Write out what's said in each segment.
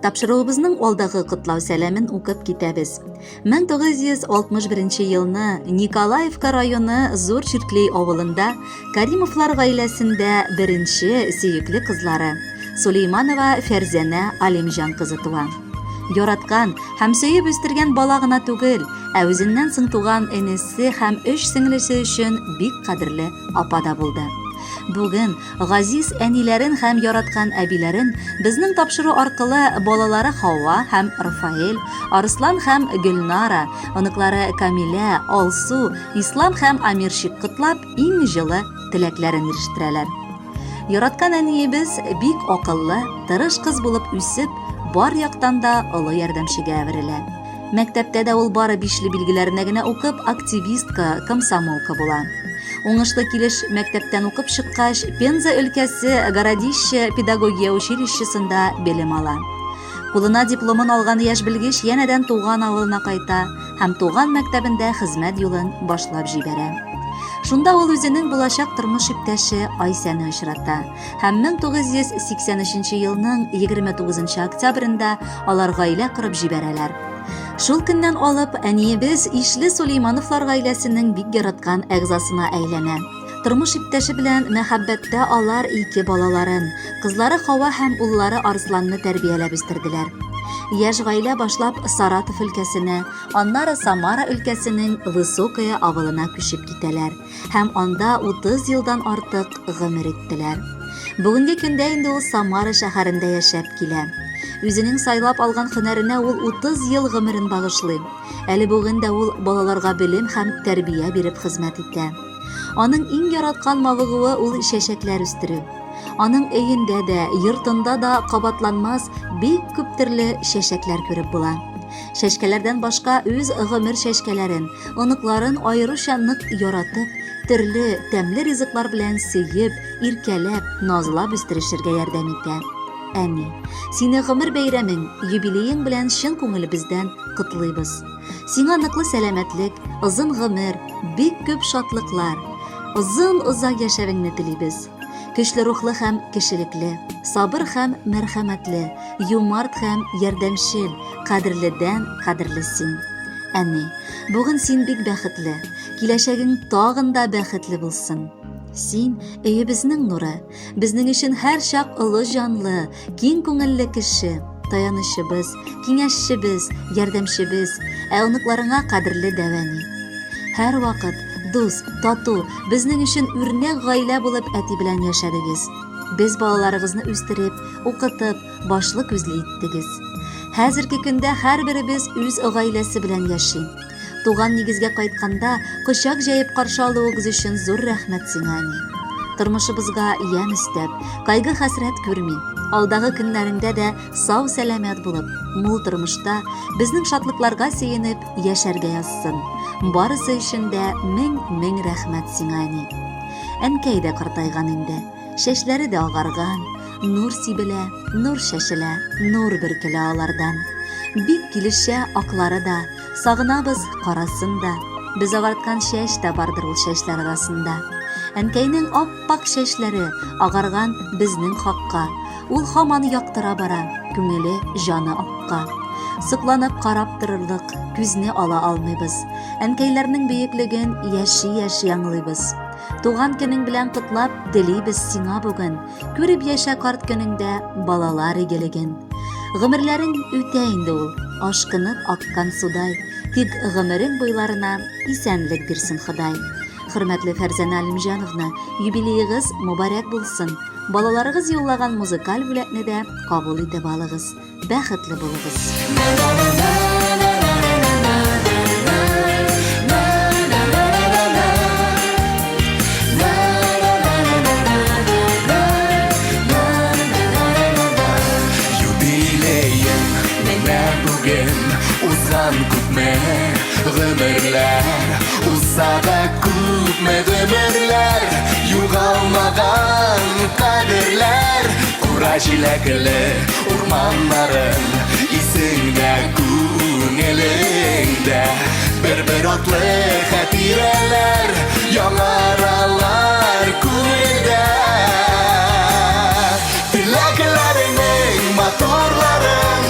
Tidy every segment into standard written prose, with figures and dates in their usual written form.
Тапшыруыбызның алдагы котлау сәламен укып китәбез. 1961 елны Николаевка районы Зур Чирклей авылында Каримовлар гаиләсендә беренче сөекле кызлары Сулейманова Фәрзәнә Алимҗан кызы туа. Яраткан һәм сөеп үстергән бала гына түгел, ә үзеннән соң туган энесе һәм өч сеңлесе өчен бик кадерле апа да булды. Бүген газиз әниләрен һәм яраткан әбиләрен безнең тапшыру аркылы балалары Хава һәм Рафаэль, Арыслан һәм Гөлнара, оныклары Камилә, Алсу, Ислам һәм Амирчик котлап, иң җылы теләкләрен ирештерәләр. Яраткан әниебез бик акыллы, тырыш кыз булып үсеп, бар яктан да олы ярдәмчегә әверелә. Мәктәптә дә ул бары бишле билгеләренә генә укып, активистка, комсомолка була. Уңышлы килеш мәктәптән укып чыккач, Пенза өлкәсе Городище педагогия училищесында белем ала. Кулына дипломын алган яшь белгеч янәдән туган авылына кайта һәм туган мәктәбендә хезмәт юлын башлап җибәрә. Шунда ул үзенең булачак тормыш иптәше Айсәне очрата һәм 1983 елның 29 октябрендә алар гаилә корып җибәрәләр. Шул көннән алып әниебез ишле Сулеймановлар гаиләсенең бик яраткан әгъзасына әйләнә. Тормыш иптәше белән мәхәббәттә алар ике балаларын, кызлары Хава һәм уллары Арсланны тәрбияләп үстерделәр. Яшь гаилә башлап Саратов өлкәсенә, аннары Самара өлкәсенең Высокое авылына күчеп китәләр һәм анда 30 елдан артык гомер иттеләр. Бүгенге көндә инде ул Самара шәһәрендә яшәп килә. Үзенең сайлап алган һөнәренә ул 30 ел гомерен багышлый. Әле бүген дә ул балаларга белем һәм тәрбия биреп хезмәт итә. Аның иң яраткан мавыгуы ул чәчәкләр үстерү. Аның өендә дә, йортында да кабатланмас бик күп төрле чәчәкләр күреп була. Чәчкәләрдән башка үз гомер чәчкәләрен, оныкларын аеруча нык яратып, төрле тәмле ризыклар белән сөеп, иркәләп, назлап үстерешергә ярдәм итә. Әни, сине гомер бәйрәмең, юбилеең белән чын күңелебездән котлыйбыз. Сиңа ныклы сәламәтлек, озын гомер, бик күп шатлыклар, озын-озак яшәвеңне телибез. Көчле рухлы һәм кешелекле, сабыр һәм мәрхәмәтле, юмарт һәм ярдәмчел, кадерледән кадерле син. Әни, бүген син бик бәхетле, киләчәгең тагын да бәхетле булсын. Син өебезнең нуры, Безнең өчен һәрчак олы җанлы, киң күңелле кеше, таянычыбыз, киңәшчебез, ярдәмчебез, ә оныкларыңа кадерле дәвәни. Һәрвакыт дус, тату, безнең өчен үрнәк гаилә булып әти белән яшәдегез. Без балаларыгызны үстереп, укытып, башлы күзле иттегез. Хәзерге көндә һәрберебез үз гаиләсе белән яши. Туган нигезгә кайтканда, кочак җәеп каршы алуыгыз өчен зур рәхмәт сиңа, әни. Тормышыбызга ямь өстәп, кайгы-хәсрәт күрми, алдагы көннәреңдә дә сау-сәламәт булып, мул тормышта, безнең шатлыкларга сөенеп яшәргә язсын. Барысы өчен дә мең-мең рәхмәт сиңа, әни. Әнкәй дә картайган инде. Чәчләре дә агарган, нур сибелә, нур чәчелә, нур бөркелә алардан. Бик килешә аклары да, сагынабыз карасын да. Без агарткан чәч тә бардыр ул чәчләр арасында. Әнкәйнең ап-ак чәчләре агарган безнең хакка. Ул һаман яктыра бара, күңеле, җаны акка. Сокланып карап торырлык, күзне ала алмыйбыз. Әнкәйләрнең бөеклеген яши-яши аңлыйбыз. Туган көнең белән котлап, телибез сиңа бүген. Күреп яшә карт көнеңдә балалар игелеген. Гомерләрең үтә инде ул, ашкынып аккан судай. Тик гомерең буйларына исәнлек бирсен Ходай. Хөрмәтле Фәрзәнә Алимҗановна, юбилеегыз мөбарәк булсын. Балаларыгыз юллаган музыкаль бүләкне дә кабул итеп алыгыз. Бәхетле булыгыз! Юбилеең менә бүген узган күпме гомерләр узса да күпме гомерләр югалмаган кадерләр Кура җиләкле урманнарың исеңдә, күңелеңдә. Бер-бер атлы хатирәләр яңаралар күңелдә. Теләкләреңнең матурларын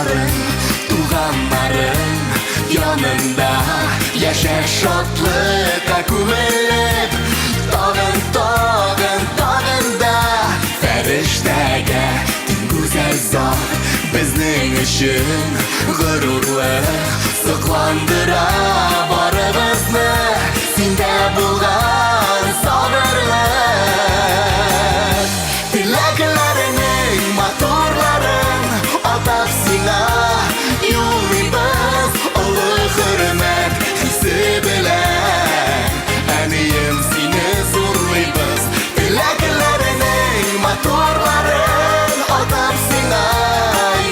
Дусларың, туганнарың янында яшә шатлыкка күмелеп, тагын, тагын, тагын да фәрештәгә тиң гүзәл зат безнең өчен горурлык сокландыра барыбызны синдә булган сабырлык. Теләкләреңнең матурларын атап сиңа юллыйбыз олы хөрмәт хисе белән. Әнием, сине зурлыйбыз. Теләкләреңнең матурларын атап сиңа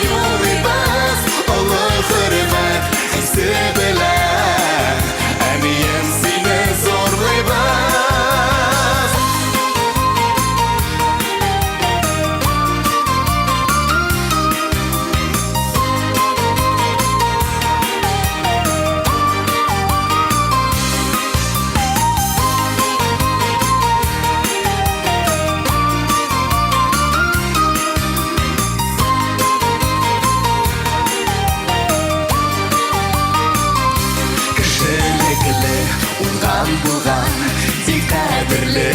юллыйбыз олы хөрмәт хисе белән. Әнием, сине зурлыйбыз. Кешелекле, уңган булган, бик кадерле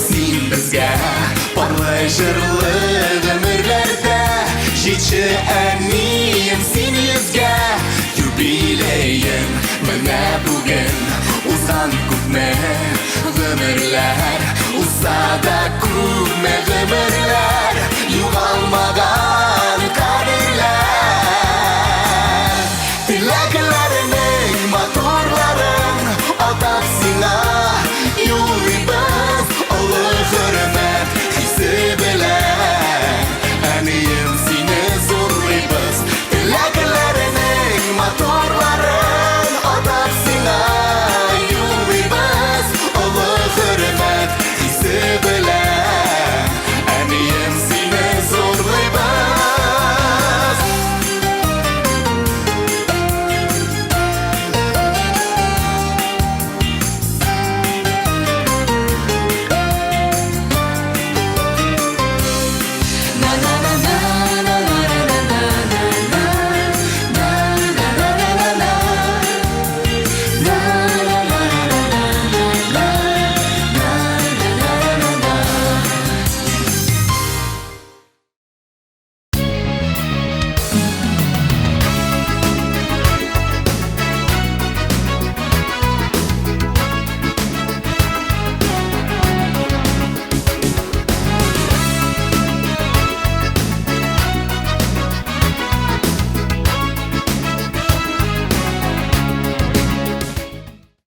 син безгә. Парлы җырлы гомерләрдә җитче, әнием, син йөзгә. Юбилеең менә бүген, узган күпме гомерләр, узса да күпме гомерләр.